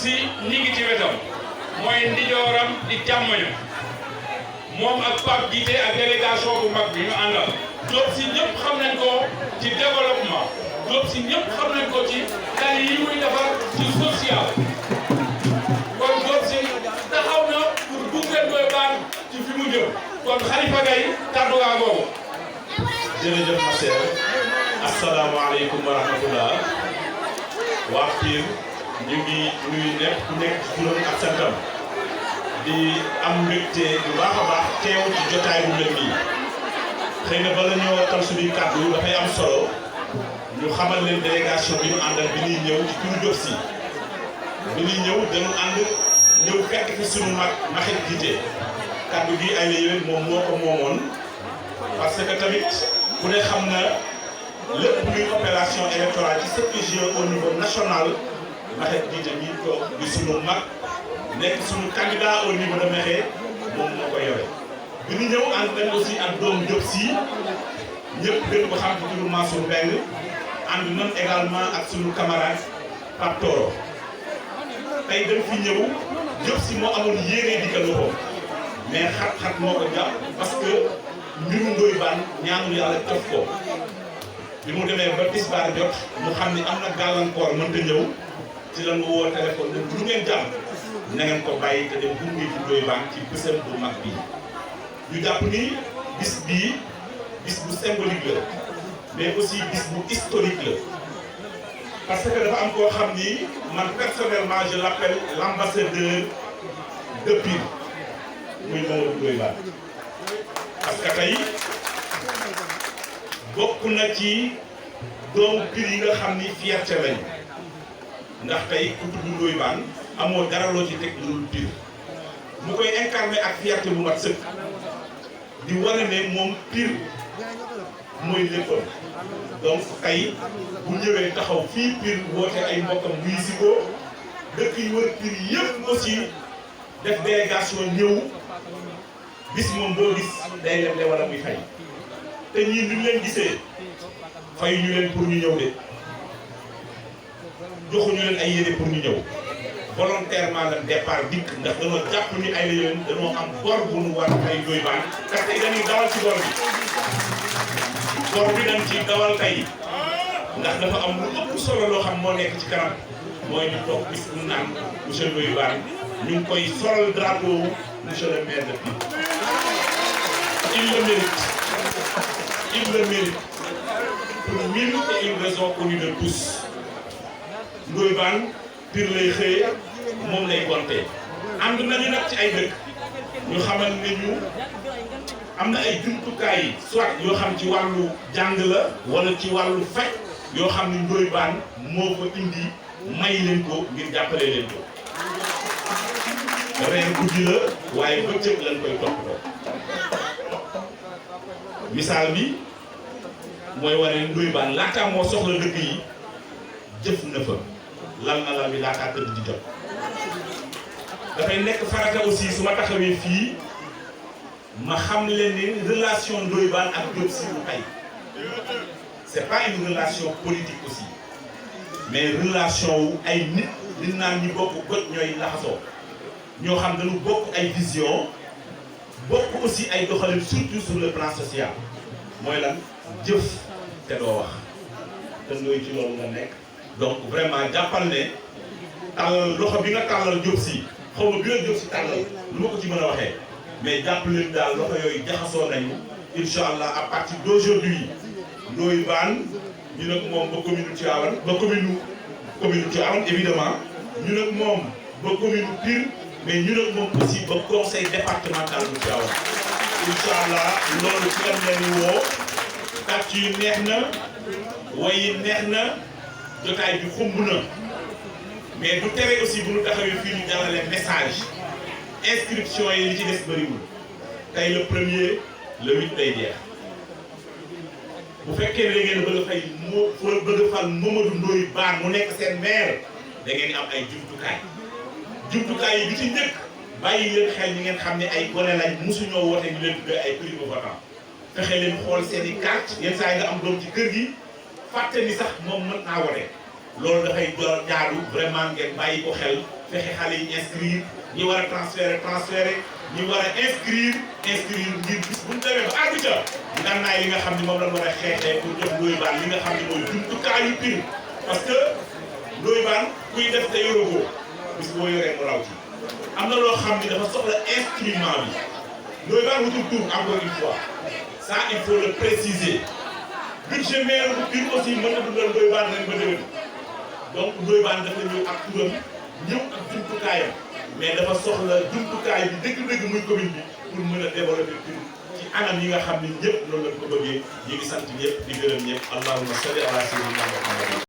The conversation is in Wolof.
si ñi ngi ci wetam mooy ndijooram di càmmoñu moom ak Pape Guité ak délégation bu mag bi ñu àndal. Diop si ñëpp xam nañ ko ci développement Diop si ñëpp xam nañ ko ci tali yi muy defar ci social kon Diop si taxaw na pour gunge Ndoye Bane ci fi mu jëm kon Khalifa Gaye kàddu gaa googu. jërëjëf ma seer asalaamaaleykum wa rahmatullah waa Pire ñu ngi nuyu ñëpp ku nekk ci turam ak santam di am mbégte bu baax a baax teew ci jotaay bu mel nii xëy na bala ñoo tal suñuy kàddu dafay am solo ñu xamal leen délégation bi ñu àndal bi ñuy ñëw ci turu Diop si bi ñuy ñëw dañu ànd ñëw fekk fi suñu mag Maxet Guité kàddu gi ay la yéwén moom moo ko moomoon parce que tamit ku ne xam na lépp luy opération électorale ci CPG au niveau national Maxet Guité mi toog di sunu mag nekk sunu candidat au niveau de Mekhe moom moo ko yore. bi ñu ñëw ànd nañ aussi ak doomu Diop si ñëpp gën ko xam ci turu Mansour Mbengue ànd nañ également ak sunu camarade Pape Toro tey dañ fi ñëw Diop si moo amoon yéene di ko loxo mais xat-xat moo ko jàpp parce que mbiru Ndoye Bane ñaanul yàlla cof ko bi mu demee ba tisbaar jot mu xam ni am na gàllankoor mënta ñëw ci la ñu woo téléphone ne lu ngeen jàpp na ngeen ko bàyyi te dem gunge ci Ndoye Bane ci bésam bu mag bii. ñu jàpp ni bis bii bis bu symbolique la mais aussi bis bu historique la parce que dafa am koo xam ni man personnellement je l'appelle l'ambassadeur de Pire muy Mamadou Ndoye Bane parce que tey bokk na ci doomu Pire yi nga xam ni fierté lañ ndax tey ku tudd Ndoye Bane amoo dara loo ci teg lu dul Pire mu koy incarné ak fierté bu mat sëkk di wane ne moom Pire mooy léppam donc tey bu ñëwee taxaw fii Pire woote ay mbokkam buy si ko dëkk yi wër Pire yëpp aussi def délégation ñëw bis moom boo gis day lem le wala muy fay te ñii ñu leen gisee fay ñu leen pour ñu ñëw de joxuñu leen ay yére pour ñu ñëw volontairement la départ dikk ndax dañoo jàpp ni ay la yoon dañoo am bor bu nu war ay Ndoye Bane parce que dañuy dawal ci bor bi dañ ci dawal tey ndax dafa am lu ëpp solo loo xam moo nekk ci kanam mooy ñu toog bis bu naan monsieur Ndoye Bane ñu ngi koy solal drapeau monsieur le maire de Pire. Il le mérite pour mille et une raisons connues de tous. Ndoye Bane Pire lay xëyee moom lay gonte ànd nañu nag ci ay dëkk ñu xamal ne ñu am na ay jumtukaay soit yoo xam ci wàllu jàng la wala ci wàllu faj yoo xam ni Ndoye Bane moo ko indi may leen ko ngir jàppale leen ko reer guddi la waaye bëccëg lañ koy toppatoo misaal bi mooy wane Ndoye Bane laataa moo soxla dëkk yi jëf na fa lal na la bi laataa tëdd di jot dafay nekk farata aussi su ma taxawee fii ma xam leen ni relation Ndoye Bane ak Diop si lu tey c'est pas une relation politique aussi mais relation wu ay nit li naan ñi bokk goj ñooy laxasoo ñoo xam dañu bokk ay vision bokk aussi ay doxalin surtout sur le plan social mooy lan jëf te doo wax te Ndoye ci loolu nga nekk donc vraiment jàppal ne tàllal loxo bi nga tàllal Diop si xaw ma bi nga Diop si tàllal lu ma ko ci mën a waxee mais jàpp leen daal loxo yooyu jaxasoo nañu incha allah à partir d'aujourd'hui Ndoye Bane ñu nag moom ba commune Tivaouane ba commune Tivaouane évidemment ñu nag moom ba commune Pire mais ñu nag moom aussi ba conseil départemental bu Tivaouane incha allah loolu ci lañ leen di woo tàcc yi neex na way yi neex na jotaay bi xumb na mais du tere aussi bu ñu taxawee fii ñu jàllale message inscription yi li ci des bëriwul tey le 1er le 8 lay jeex bu fekkee ne da ngeen bëgg a fay bëgg a fal Mamadou Ndoye Bane mu nekk seen maire da ngeen di am ay jumtukaay yi bi ci njëkk bàyyi leen xel ñi ngeen xam ne ay gone lañ mosuñoo woote ñu leen tuddee ay primo-votants fexe leen xool seen i carte yenn saa yi nga am doom ci kër gi fàtte ni sax moom mën naa wote loolu dafay jaadu vraiment ngeen bàyyi ko xel fexe xale yi inscrire ñi war a transférer ñi war a inscrire ngir bis bu ñu demee ba àgg ca ngànnaay li nga xam ne moom la war a xeexee pour jox Ndoye Bane li nga xam ne mooy jumtukaayu pire parce que Ndoye Bane kuy def te yoroo bis boo yoree mu raw ci am na loo xam ne dafa soxla instrument bi Ndoye Bane wutul tur encore une fois ça il faut le préciser budget maire bu Pire aussi mën na dundal Ndoye Bane ren ba déwén donc Ndoye Bane dafa ñëw ak turam ñëw ak jumtukaayam mais dafa soxla jumtukaay bi dëgg-dëgg muy commune bi pour mën a développer Pire ci anam yi nga xam ne ñëpp loolu la ko bëggee ñu ngi sant ñëpp di gërëm ñëpp allahumma salli ala sayyidina Muhammad